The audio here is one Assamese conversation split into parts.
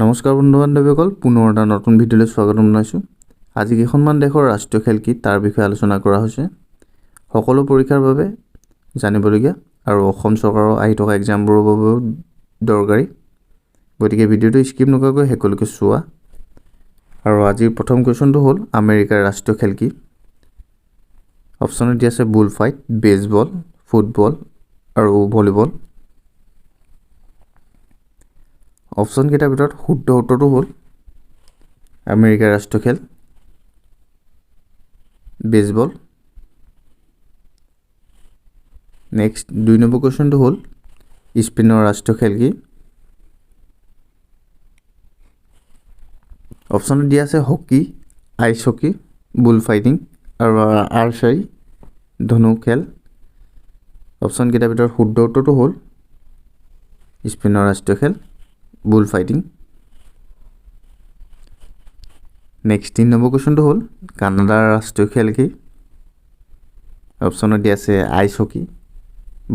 নমস্কাৰ বন্ধু বান্ধৱীসকল, পুনৰ এটা নতুন ভিডিঅ'লৈ স্বাগতম জনাইছোঁ। আজি কেইখনমান দেশৰ ৰাষ্ট্ৰীয় খেল কি তাৰ বিষয়ে আলোচনা কৰা হৈছে। সকলো পৰীক্ষাৰ বাবে জানিবলগীয়া আৰু অসম চৰকাৰৰ আহি থকা এক্সামবোৰৰ বাবেও দৰকাৰী। গতিকে ভিডিঅ'টো স্কিপ নকৰাকৈ শেষলৈকে চোৱা। আৰু আজিৰ প্ৰথম কুৱেশ্যনটো হ'ল, আমেৰিকাৰ ৰাষ্ট্ৰীয় খেল কি? অপশ্যনত দিয়া আছে বুল ফাইট, বেছবল, ফুটবল আৰু ভলীবল। অপশ্যনকেইটাৰ ভিতৰত শুদ্ধ উত্তৰটো হ'ল আমেৰিকাৰ ৰাষ্ট্ৰীয় খেল বেছবল। নেক্সট 2 নম্বৰ কুৱেশ্যনটো হ'ল, স্পেইনৰ ৰাষ্ট্ৰীয় খেল কি? অপশ্যনত দিয়া আছে hockey, ice hockey, bull fighting আৰু আৰ্চাৰী, ধনু খেল। অপশ্যনকেইটাৰ ভিতৰত শুদ্ধ উত্তৰটো হ'ল স্পেইনৰ ৰাষ্ট্ৰীয় খেল বুল ফাইটিং। নেক্সট 3 নম্বৰ কুৱেশ্যনটো হ'ল, কানাডাৰ ৰাষ্ট্ৰীয় খেল কি? অপশ্যনত দিয়া আছে আইচ হকী,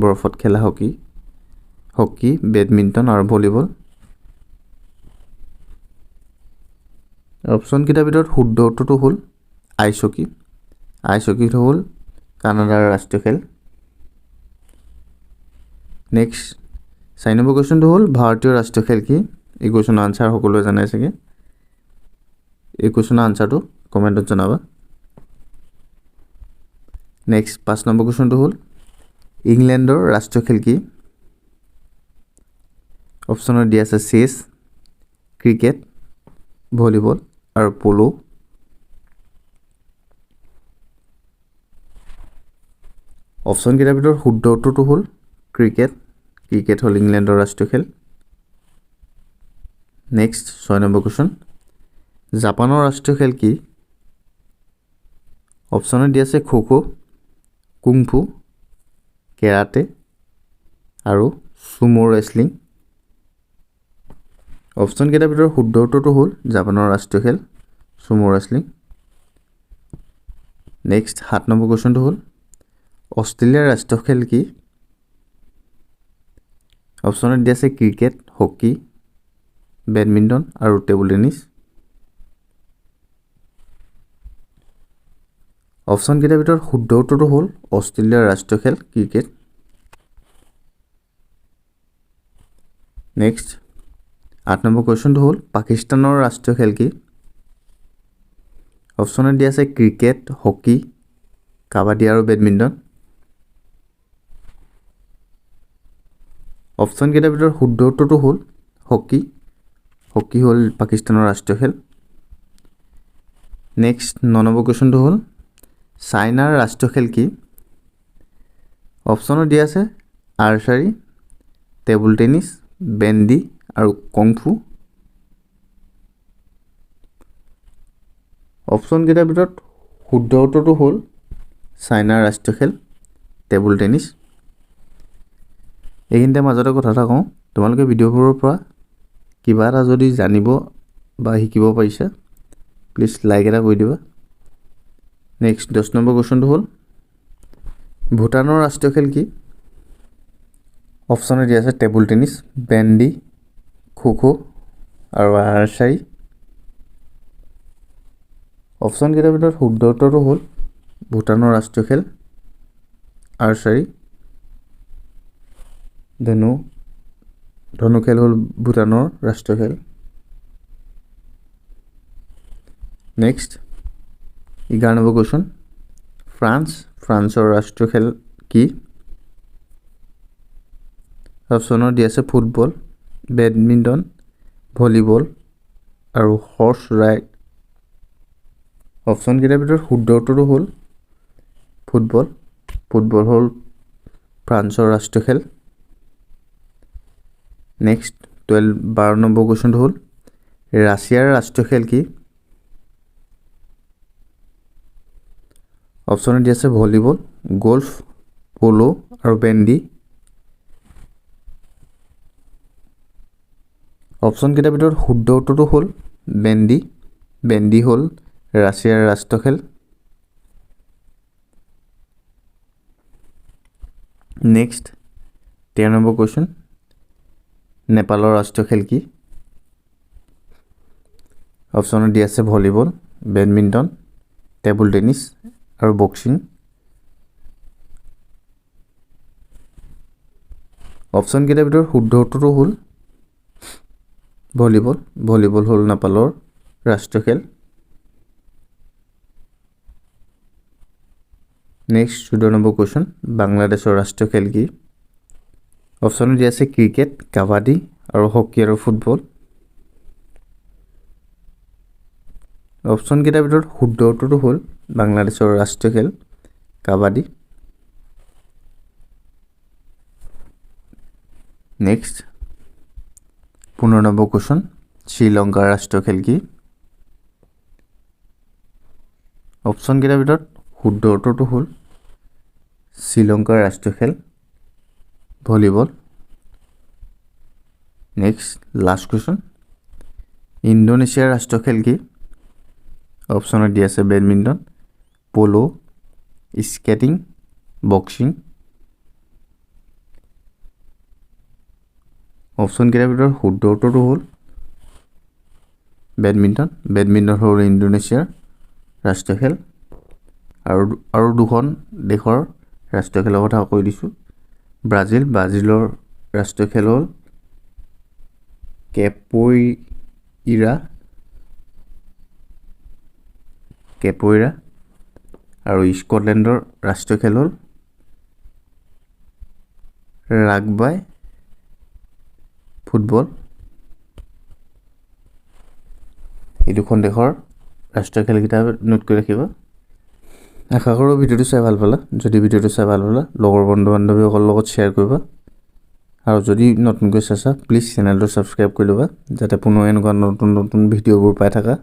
বৰফত খেলা হকী, হকী, বেডমিণ্টন আৰু ভলীবল। অপশ্যনকেইটাৰ ভিতৰত শুদ্ধ উত্তৰটো হ'ল আইচ হকী। আইচ হকীটো হ'ল কানাডাৰ ৰাষ্ট্ৰীয় খেল। নেক্সট 4 নম্বৰ কুৱেশ্যনটো হ'ল, ভাৰতীয় ৰাষ্ট্ৰীয় খেল কি? এই কুৱেশ্যনৰ আনচাৰ সকলোৱে জানে চাগে। এই কুৱেশ্যনৰ আনচাৰটো কমেণ্টত জনাবা। নেক্সট 5 নম্বৰ কুৱেশ্যনটো হ'ল, ইংলেণ্ডৰ ৰাষ্ট্ৰীয় খেল কি? অপশ্যনত দিয়া আছে চেছ, ক্ৰিকেট, ভলীবল আৰু প'ল'। অপশ্যনকেইটাৰ ভিতৰত শুদ্ধ উত্তৰটো হ'ল ক্ৰিকেট। ক্ৰিকেট হ'ল ইংলেণ্ডৰ ৰাষ্ট্ৰীয় খেল। নেক্সট 6 নম্বৰ কুৱেশ্যন, জাপানৰ ৰাষ্ট্ৰীয় খেল কি? অপশ্যনত দিয়া আছে খো খো, কুংফু, কেৰাটে আৰু চুমো ৰেচলিং। অপশ্যনকেইটাৰ ভিতৰত শুদ্ধ উত্তৰটো হ'ল জাপানৰ ৰাষ্ট্ৰীয় খেল চুমো ৰেচলিং। নেক্সট 7 নম্বৰ কুৱেশ্যনটো হ'ল, অষ্ট্ৰেলিয়াৰ ৰাষ্ট্ৰীয় খেল কি? অপশ্যনত দিয়া আছে ক্ৰিকেট, হকী, বেডমিণ্টন আৰু টেবুল টেনিছ। অপশ্যনকেইটাৰ ভিতৰত শুদ্ধ উত্তৰটো হ'ল অষ্ট্ৰেলিয়াৰ ৰাষ্ট্ৰীয় খেল ক্ৰিকেট। নেক্সট 8 নম্বৰ কুৱেশ্যনটো হ'ল, পাকিস্তানৰ ৰাষ্ট্ৰীয় খেল কি? অপশ্যনত দিয়া আছে ক্ৰিকেট, হকী, কাবাডী আৰু বেডমিণ্টন। অপশ্যনকেইটাৰ ভিতৰত শুদ্ধ উত্তৰটো হ'ল হকী। হকী হ'ল পাকিস্তানৰ ৰাষ্ট্ৰীয় খেল। নেক্সট 9 নম্বৰ কুৱেশ্যনটো হ'ল, চাইনাৰ ৰাষ্ট্ৰীয় খেল কি? অপশ্যনত দিয়া আছে আৰ্চাৰী, টেবুল টেনিছ, বেণ্ডি আৰু কংফু। অপশ্যনকেইটাৰ ভিতৰত শুদ্ধ উত্তৰটো হ'ল চাইনাৰ ৰাষ্ট্ৰীয় খেল টেবুল টেনিছ। এইখিনিতে মাজতে কথা এটা কওঁ, তোমালোকে ভিডিঅ'বোৰৰ পৰা কিবা এটা যদি জানিব বা শিকিব পাৰিছা, প্লিজ লাইক এটা কৰি দিবা। নেক্সট 10 নম্বৰ কুৱেশ্যনটো হ'ল, ভূটানৰ ৰাষ্ট্ৰীয় খেল কি? অপশ্যনত দিয়া আছে table tennis, bandy, kho kho আৰু আৰ্চাৰী। অপশ্যনকেইটাৰ ভিতৰত শুদ্ধ উত্তৰটো হ'ল ভূটানৰ ৰাষ্ট্ৰীয় খেল আৰ্চাৰী। ধনু খেল হ'ল ভূটানৰ ৰাষ্ট্ৰীয় খেল। নেক্সট 11 নম্বৰ কুৱেশ্যন, ফ্ৰান্সৰ ৰাষ্ট্ৰীয় খেল কি? অপশ্যনত দিয়া আছে ফুটবল, বেডমিণ্টন, ভলীবল আৰু হৰ্চ ৰাইড। অপশ্যনকেইটাৰ ভিতৰত শুদ্ধ উত্তৰটো হ'ল ফুটবল। ফুটবল হ'ল ফ্ৰান্সৰ ৰাষ্ট্ৰীয় খেল। নেক্সট 12 নম্বৰ কুৱেশ্যনটো হ'ল, ৰাছিয়াৰ ৰাষ্ট্ৰীয় খেল কি? অপশ্যনত দিয়া আছে ভলীবল, গল্ফ, প'ল' আৰু বেণ্ডি। অপশ্যনকেইটাৰ ভিতৰত শুদ্ধ উত্তৰটো হ'ল বেণ্ডি। বেণ্ডি হ'ল ৰাছিয়াৰ ৰাষ্ট্ৰীয় খেল। নেক্সট 13 নম্বৰ কুৱেশ্যন, নেপালৰ ৰাষ্ট্ৰীয় খেল কি? অপশ্যনত দিয়া আছে ভলীবল, বেডমিণ্টন, টেবুল টেনিছ আৰু বক্সিং। অপশ্যনকেইটাৰ ভিতৰত শুদ্ধ উত্তৰটো হ'ল ভলীবল। ভলীবল হ'ল নেপালৰ ৰাষ্ট্ৰীয় খেল। নেক্সট 14 নম্বৰ কুৱেশ্যন, বাংলাদেশৰ ৰাষ্ট্ৰীয় খেল কি? অপশ্যনত দিয়া আছে ক্ৰিকেট, কাবাডী আৰু হকী আৰু ফুটবল। অপশ্যনকেইটাৰ ভিতৰত শুদ্ধ উত্তৰটো হ'ল বাংলাদেশৰ ৰাষ্ট্ৰীয় খেল কাবাডী। নেক্সট 15 নম্বৰ কুৱেশ্যন, শ্ৰীলংকাৰ ৰাষ্ট্ৰীয় খেল কি? অপশ্যনকেইটাৰ ভিতৰত শুদ্ধ উত্তৰটো হ'ল শ্ৰীলংকাৰ ৰাষ্ট্ৰীয় খেল ভলীবল। নেক্সট লাষ্ট কুৱেশ্যন, ইণ্ডোনেছিয়াৰ ৰাষ্ট্ৰীয় খেল কি? অপশ্যনত দিয়া আছে বেডমিণ্টন, পল', স্কেটিং, বক্সিং। অপশ্যনকেইটাৰ ভিতৰত শুদ্ধ উত্তৰটো হ'ল বেডমিণ্টন। বেডমিণ্টন হ'ল ইণ্ডোনেছিয়াৰ ৰাষ্ট্ৰীয় খেল। আৰু দুখন দেশৰ ৰাষ্ট্ৰীয় খেলৰ কথা কৈ দিছোঁ। ব্ৰাজিলৰ ৰাষ্ট্ৰীয় খেল হ'ল কেপইৰা আৰু স্কটলেণ্ডৰ ৰাষ্ট্ৰীয় খেল হ'ল ৰাগবাই ফুটবল। এই দুখন দেশৰ ৰাষ্ট্ৰীয় খেলকেইটা নোট কৰি ৰাখিব। আশা কৰোঁ ভিডিঅ'টো চাই ভাল পালা। যদি ভিডিঅ'টো চাই ভাল পালা, লগৰ বন্ধু বান্ধৱীসকলৰ লগত শ্বেয়াৰ কৰিবা। আৰু যদি নতুনকৈ চাইছা, প্লিজ চেনেলটো ছাবস্ক্ৰাইব কৰি ল'বা, যাতে পুনৰ এনেকুৱা নতুন নতুন ভিডিঅ'বোৰ পাই থাকা।